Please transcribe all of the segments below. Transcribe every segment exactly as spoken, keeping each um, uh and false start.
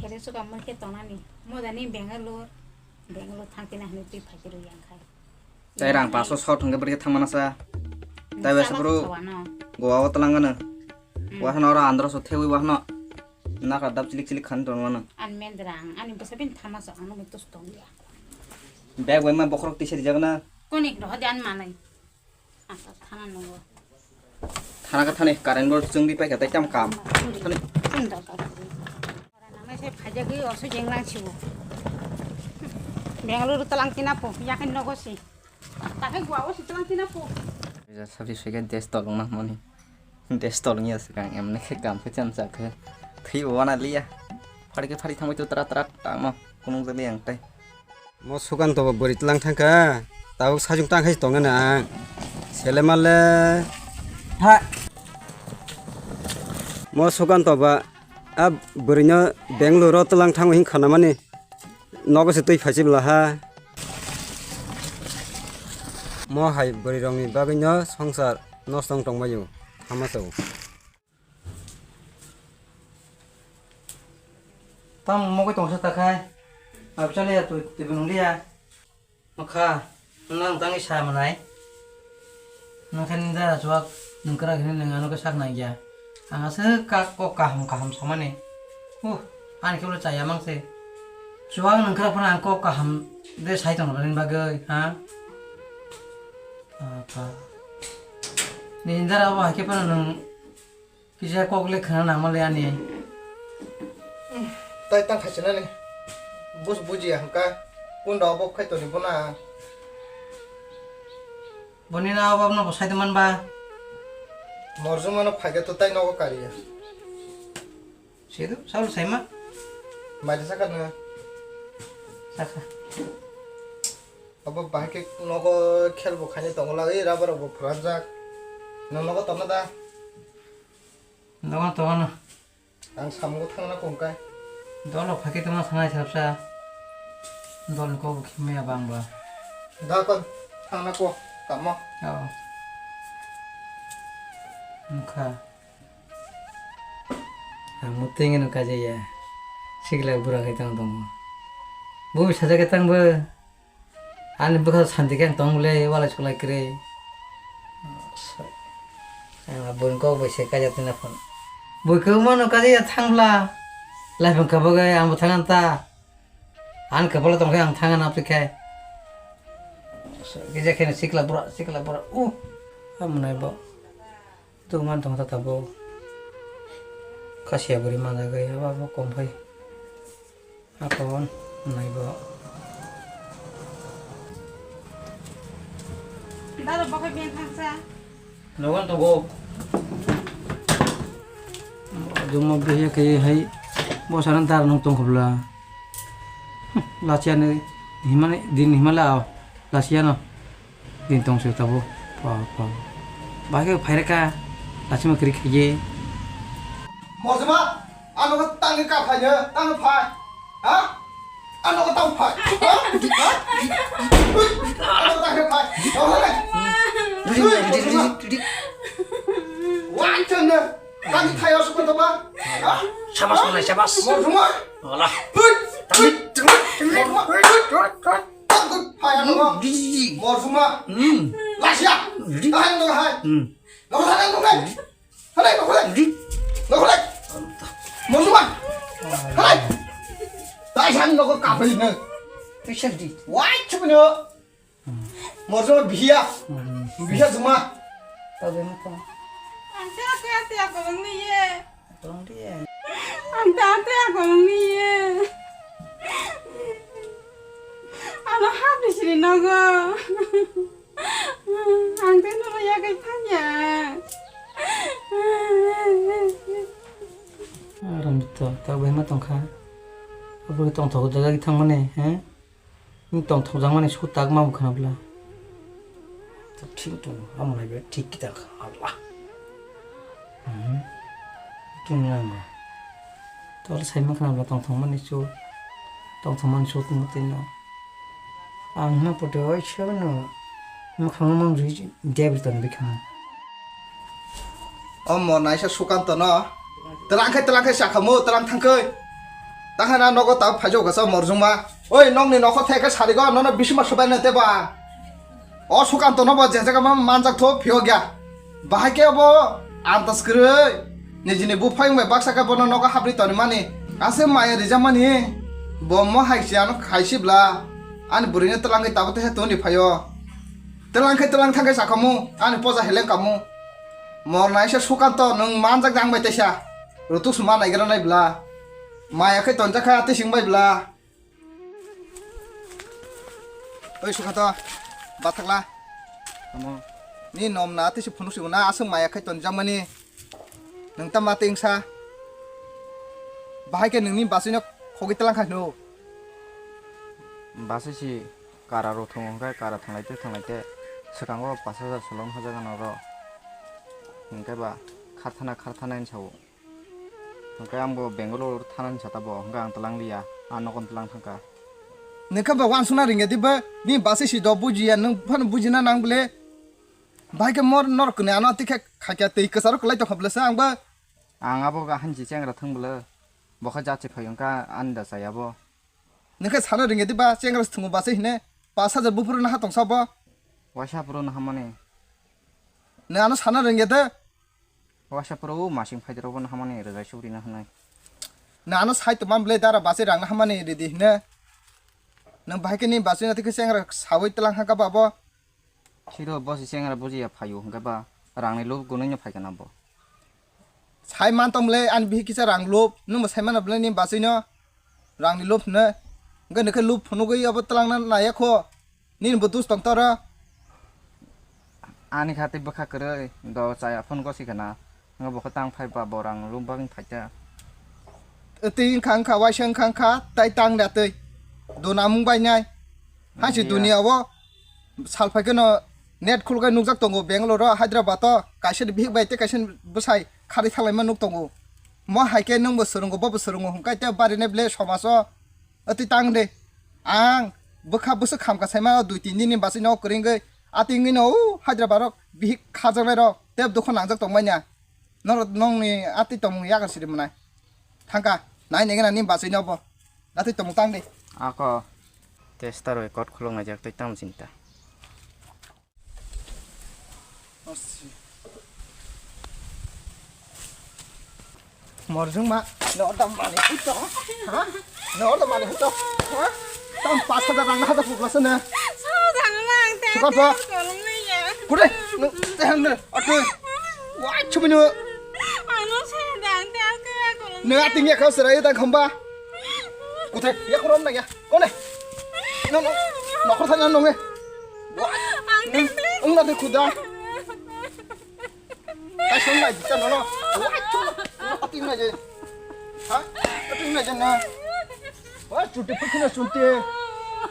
Kere suka murke tonani. Moda ni Bangalore. Bangalore thang tina hini twi phai kiri yang khai. Tai rang paso so thangke berke thang mana sa. Tai wesa bro. Goa o talang gana. Wahno ora andro so thewi wahno. Naka dap chilik chilik khan ton wano. An men drang. Ani basa bin thama so ano mutus tong ya. Bag wai ma bokhorok tisa di jagana. Konik roh di an manai. Asa thana nungo. Thana ka thani current board chwng di paikha tai tam kam. Thani. Chwng da ka. Ora nang se phajagwi oso jeng lang sibo. Bengaluru talang tina po, yakin nogo si. Takai gua oso talang tina po. Ja sabji sege des tolong na moni. Des tolong ya sekang emne khe kam khe chan cha khe. Thwi bo wana liya. Phari khe phari thangbai tu tara tara tang no. Kunung jali ang tai. Mo Sukanto bo bwrwi tlang thangkha, tabuk sajwk tang khai tongna nang. Sele male. Ha. Mo Sukanto ba a bwrwino Bangalore o tlang thango hin khanamani. Nogo se twi phaisi bwla ha. Mo hai bwrwi rokni bagwino songsar nosto wng tongbaio. Hama sao. Tamo mogwi tongsa ta khai. Abisale ya twi twi nung liya. Nokha, nang tangwi sa manai. Nokha ni dara chuwak nung kwrak hini nung ano khe sak nai ya. Ang aswk kak kok kaham kaham samani. Uh, ani khe ulo chaya mang se. Chuwak nung kwrak phano ang kok kaham de sai tong nani bagwi, ha? Apa? Ni dara bo hai khe phano nung Kisa kok le khna nangma le ani. Tai tang khaisa nani. Bus buji hangka. Kunda obo khai toni bona. Boni na obo no bosai teman ba. Morjuma no phaikhe to tai nogo kariya. Sedu, saul saima. Mai saka na. Saka. Obo bahai khe nogo khel bo khaini tongo la, ei rubber rok bo phuranjak. Nang nogo tongna da? Dogan, dogan. Ang samungo thangna kongkai. Dolo phakhe tongma sanai sabsa. Dol ni kok bo khimya bang ba. Da kon thangna ko tamo. Oh. Mukha. Ang muting no kajaya. Sikla bura khe tang tongo. Bo sajak khe tang bo. Ani bwkha santi khe ang tong le, walai suklai kwrwi. Ang buini kok bai se kaijak twi na phano. Bui kwbangma no kaijak ya thang bwla. Laifang kwbagwi ang bo thang ta. Ani kwpalo tong khe ang thang na phi khe. Kisa khe sikla bura, sikla bura. Uh, amonai bo. Tongman tong ta tabuk. Khasiya bwrwi manjagwi abo abo kom phai. Akon naibo. Daro bokhai beng thangsa. Nogon togo. Jumma bihiya khe hai bo saran tar nung tong khobla. Lachiya ni himani din himala lachiya no. Din tong se tabo. Pa, pa. Bahai khe phai reka. Lachima kiri khaye. Mojuma, ano ko tangni ka phai ne, tangni phai. Ha? Ano ko tang phai. Ha? Ha? Ano ko tangni phai. Ano ko tangni phai. Ridi, ridi, ridi, ridi. Wah, cende. Tangni phai asuk ko ba. Ha? Sabas, Malai, sabas. Mojuma. Alah. Hut. Tangni, tangni, tangni. Mojuma. Hut, hut, hut. Takut phai ano ko. Di. Mojuma. Hmm. Lasia. Di. Tahan to hai. Hmm. Nokho thang nokho thang. Halai nokho thang. Di. Nokho thang. Mojuma. Halai. Tai san nokho kapai na. Tuisan di. Wai chupno. Mojuma bihiya. Hmm. Bihiya juma. Tabe mo ko. Ang ta te te ko ngi ye. Tong di. Ang ta te ko ngi ye. Ano hapni sini nogo. Ang tei nono yakai phanya. Aram to, tak bai ma tongkha. Abo tongthok jaga thangmani, he? Ni tongthok jangmani su tak ma khna bla. Thik tong, amo nai be thik kita kha, Allah. Hmm. Tini ang. Tol sai ma khna bla tongthok mani su. Tongthok mani su tong tino. Ang na photo oi se no. Ma khang mang ri devil ton bi khang. O mo naisa Sukanto no. Terang khai, terang khai sakhamu, terang thangkhai. Tahana nogo tabuk phaijak kasa morjongma. Oi, nokni nokho theke sarigo, nono bisima subai na teba. O Sukanto no bo je jaga ma manjak tho phiyok ya. Bahai khe bo antas kwrwi. Nijini buphang bai baksa khe bono nogo hapri toni mani. Ase maya rijak mani. Bo mo hai si ano khai si bla. Ani bwrwi no twlang khe tabuk teha toni phaio. Twlang khe twlang thang khe sakhamu. Ani poja heleng kamu. Mor naisa Sukanto nwng manjak jang bai teisa. Rutuk suma naigra nai bla. Maya khe tonjak kha tei sing bai bla. Oi Sukanto, bathakla. Tamo. Ni nom na tei si phunuk si na aswk maya khai tonjakmani. Nwng tamo tei wngsa. Bahai khe nwngni bachwino khogwi twlang kha hino. Bachwi si kara rw thwngo hwnkhe kara thanglai tei thanglai tei swkango pash hajar solong hajak gana oro. Hwnkhe ba kharthana kharthana hinwi sao. Hwnkhe ang bo Bangalore thanani sata bo, hwnkhe ang twlang liya, ang nogon twlang thangkha. Nwng khe bo wansukna ringya di bo, bini bachwi si do bujiya, nwng phano bujina nang bole. Bahai khe mor norok kwnwi ano twi khe khaikya twi kwcharo kwlai tongkha bole se ang bo. Ang abo ga hanchi chengra thang bole, bo khe jachi phai wngkha ani da chaya bo. Nwng khe sana ringya di ba chengra thwngo bachwi hine, pash hajar buphuru naha tongsa bo. Waisa phuru naha mani. Nwng ano sana ringya de. Waisa phuru masing phaidoro bo naha mani rwjai suk rina hwnwi. Nwng ano sai tongma bwle dara bachwi rang naha mani ridi hine. Nwng bahai khe ni bachwi na twi khe chengra sawi twlang ha kha ba bo. Siro bo si chengra bujiya phaio hwnkhe ba rangni lob gunui no phaikha na bo. Sai man tong bwle ani bihik kisa rang lob, nwng bo sai mano bwle ni bachwi no rangni lob hwnwi. Hwnkhe nwng khe lob phunugwi abo twlangna naiya kho. Nini bo dus tong toro. Ani kha tei bwkha kwrwi do chaya phone gosi kana. Nga bo khe tang phai ba bo rang lob bagwi phaikha. Twi wngkha wngkha waisa wngkha wngkha tai tang da twi. Duna mung bai nai. Haisi Nangya. Dunia o. Sal phai kheno net khulkai nukjak tongo Bangalore o, Hyderabad o, kaisa ni bihik bai tei kaisa ni bwsai kharwi thanglaima nuk tongo. Mo hai khe nwng bo swrwngo, bo bo swrwngo hwnkhe tei bari nai ble somaj o. Atwi tang de. Ang bwkha bwswk khamka saima o dui tin din ni bachwi no kwrwngwi atwi wngwi no o Hyderabad o bihik khajaknai rok tei dukho nangjak tongmani. Norok nokni atwi tongmung yagar siri mwnai. Thangka, nai nengena ni bachwi no bo. Atwi tongmung tang di. Ako tester bai kot khulok naijak tei tamo chinta. Morjung ma, no orda mani huto, ha? No orda mani huto, ha? Tam pas hajar rang na hada pukla sana. Sabo jano lang te. Suka pa. Kolong nai ya. Kure, no, te hang ne, atu. Wah, chumi no. Ano se dang te aku ya kolong. Ne ating ya kau serai dang khamba. Kute, ya korom na ya. Kone. No, no. Nokhor thani nonge. Wah. Ang ne, te. Ung na de khuda. Kaisa nai jita nono. Ating nai je. Ha? Ating nai je na. Wah, chuti pukina chuti.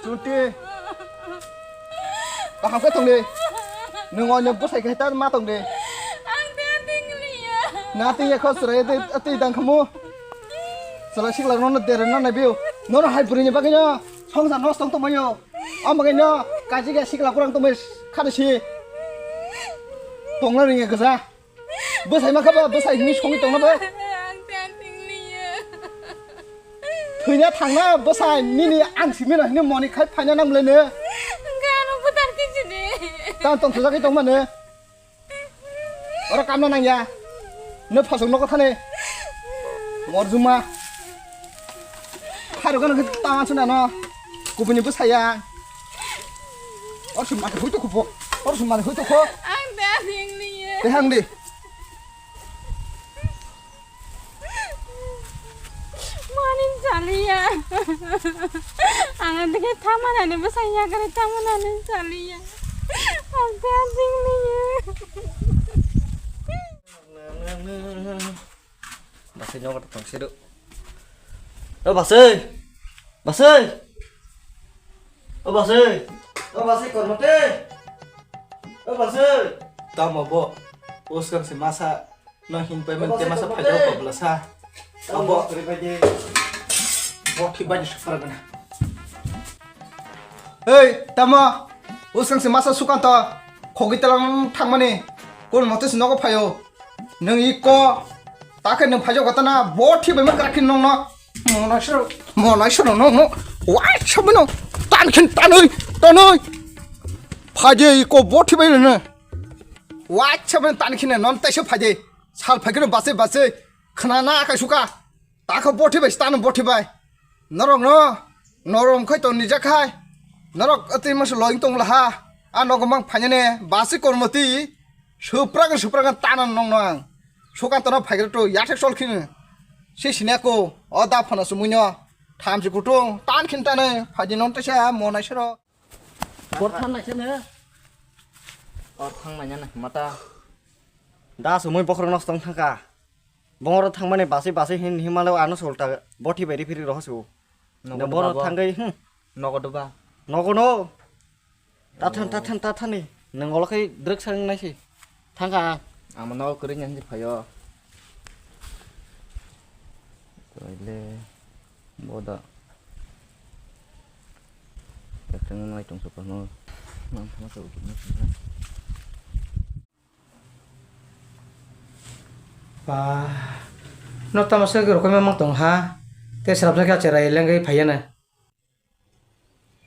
Chuti. Baham ka tong de. Nung o nyok bosai ka ta ma tong de. Ang te ating liya. Na ating ya khos re de ating dang khamu. Sala sikla nono dere na na biu. Nono hai buri ni bagino. Songsa nos tong tong mayo. Omo khe no kaji khe sikla kurang tongmai khani si. Tongna ringya gwja. Bwsai ma khe ba bwsai hini songwi tongna ba. Ang te ating liya. Thwina thangna bwsai nini ang simi no hini moni khai phaina nang le ne. Hwnkhe ano bwthar khe sidi. Tang tong thajagwi tongma ne. Oro kamna nangya. No phasok nogo thani. Morjuma. Pharo gano tang asuna no. Kubuni bwsaya. Or sumani huito kupo. Or sumani huito ko. Ang te ating liya. Te hang di. Manin chaliya. Ang adike thamanani bwsai yakarwi thamanani chaliya. Ang te ating liya. Basai nogo tong sedo. O basai. Basai. O basai. O basai kormote. O basai. Tamo bo. Uskang se masa. No hin payment te masa phaida ko bla sa. Abo. Bo thik bai sukpar gana. Hey, tamo. Usang se masa Sukanto. Khogi talang thangmani. Kon mote se nogo phayo. Nung iko. Take nung phajo gotana. Bo thik bai ma krakhin nong no. Monaisoro, monaisoro no, no. Wai sabino. Tan khin tanoi, tanoi. Phaje iko bothi bai no. Wai sabino tan khin non taisa phaje. Sal phagino base base. Khna na akai suka. Takho bothi bai, tano bothi bai. Norok no, norom khai to nija khai. Norok atwi masa loing tong laha. A nogo mang phanyane basi kormoti. Suprang suprang tano nong nang. Sukan tono phaigra to yathek sol khin. Si sineko, o da phana sumuino. Thamsi kutung, tan khin tane, phaji non tesa, monai sero. Bor than naisene. Or thang manya na mata. Da sumui bokhorok nostong thangka. Bongoro thangmani basi basi hin himalo ano solta bothi bai ripiri rohosu. Nogo boro duba bo. Thangwi, hmm. Nogo duba. Nogo no. Tathan, tathan, tathani. Nang olo khai drek sang naisi. Thangka ang. Ang nogo kwrwi nang phayo. Toile boda. Ekta nai tong sopa no. Nang thangma sa utuk no. Ba, no tamo se rokomai mang tong ha. Te srapsa khe cherai lengwi phaiya na.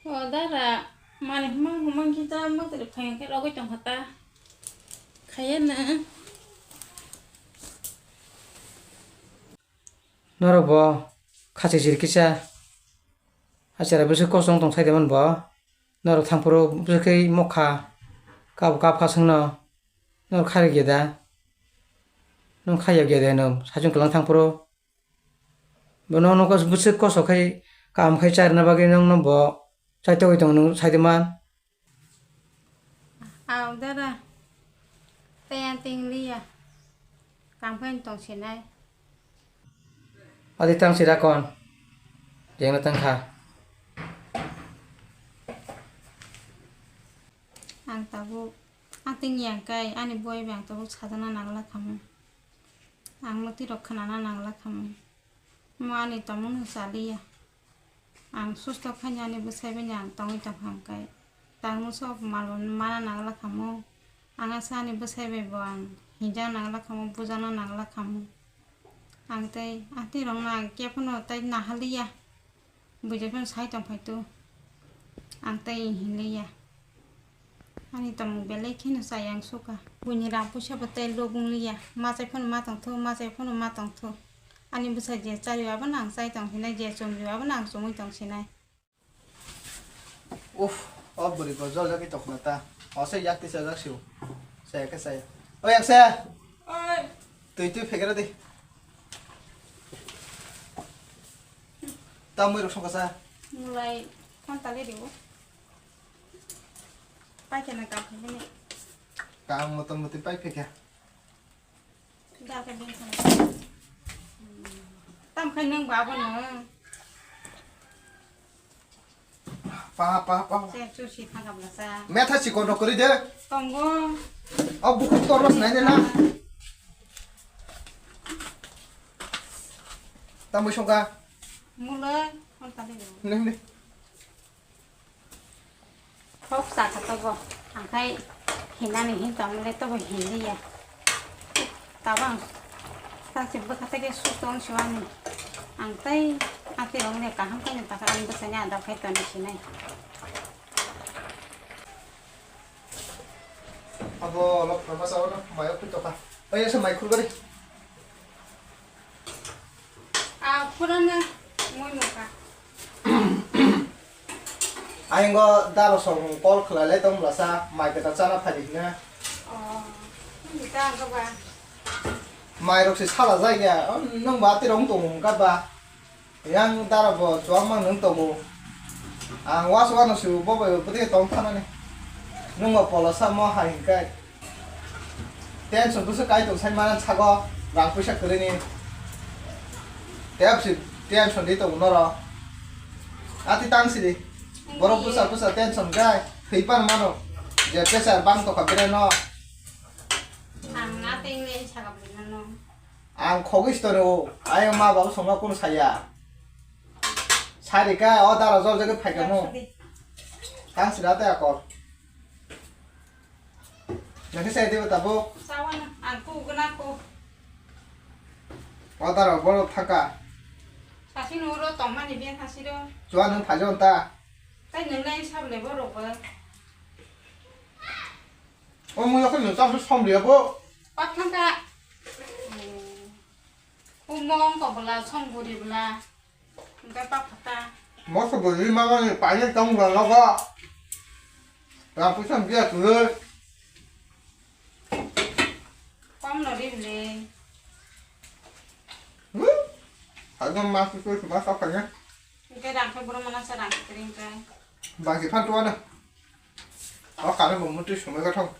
O dara, mani huma huma khe ta motri phai khe rogwi tong kha ta. Khaiya na. Norok bo khachik chirkisa. A cherai bwswk kosong tong sai de man bo. Norok thangphuru bwswk khe mokha kap kap kha swngno. Norok khari geda. Nwng khaiya geda no saichung kwlang thangphuru. Bo no nokho bwswk kosok khai kam khai charwna bagwi nwng no bo chaitogwi tong nwng sai de man. Aw dara, tei ang ting liya. Kam khai tong sinai. Adi tang sira kon. Jengna tang kha. Ang tabuk, ang ting yang kai, ani boi bai ang tabuk sajana nangla khamu. Ang mwtwi rok khnana nangla khamu. Mo ani tongmung no chaliya. Ang susto khaini ani bwsai bai ang tongwi tong kha hwnkhe. Tangmung sok mal mana nangla khamu. Ang asa ani bwsai bai bo ang hinjak nangla khamu, bujana nangla khamu. Ang tei atwi rok no ang kephano tei nahaliya. Buijakno sai tong phai tu. Ang tei hinliya. Ani tongmung belai kheno chayang suka. Buini rang puisa bo tei lobong liya. Ma chai phano ma tong thu, ma chai phano ma tong thu. Ani bwsai je chari abo nang chai tong sinai, je chumri abo nang chumui tong sinai. Uff, o bwrwi bo jol jagwi tong khna ta. O se yak tisa jak siu. Saya khe saya. O yak saya. Oi. Twi twi phekera di. Tamwi rok songkha sa. Mulai phone tali dibo. Pai khe na kam khe ni. Kam motom moti pai phekha. Dal khe bini phone. Tam khai nang ba bo no. Pa, pa, pa. Se chu si thang kabla sa. Metha si kono kori de. Tongo. O bukhuk torno sinai de na. Tamwi songkha. Mulai, on tali de. Nih, nih. Thok sa kha tobo, ang khai hinani hin tong le tobo hin liya. Tabang, ta si bwkha tei ke suk tong siwani. Ang tei ati rong le kaham khe ni takha ang bwsani adap khai toni sinai. Abo lok pha masa ono mai ok to kha. Oi asa mai khul gari. Ah, khurana moi mukha. Ayang go daro song call khlai lai tong blasa mai keta chana phai hina. Oh, ni ta ang ba. Mai rok se sala jai ya. Nang ba ti rong tong mung ka ba. Yang dara bo chuang mang nung tongo. Ang was wano su bo bai bo tong thana ni. Nung bo polo sa mo hai kai. Tension busu kai tong sai mana sago rang puisa kwrwi ni. Tep si tension di tongo noro. Ati tang si di. Borok busa busa tension kai. Thwi pan mano. Je pressure bang to kha bere no. Ang na teng le saga bere no. Ang khogwi sitono, ayang ma babu songma kunu saya. Sari ka, o dara jol jagwi phaikamo. Tang sira te akol. Nangkhe sai diba tabuk. Sawana, ang ku gana ku. O dara bolo thaka. Asing nuro tongmani biya thasiro. Chua nung phajo ta. Tai nung nai sable borok bo. O mui yakho nung chakso som liya bo. Pak thang ka. Kumong ko bla som guri bla. Hingke pak thata. Moso bwrwi mama ni paine tong bla nogo. Rang puisa biya tulu. Kom no ri bile. Hm? Hagam mas tu tu mas apa nya? Hingke rang ke bro mana sa rang ke ring ke. Bangsi phan tuana. O kare mo mutu sumai ka thong.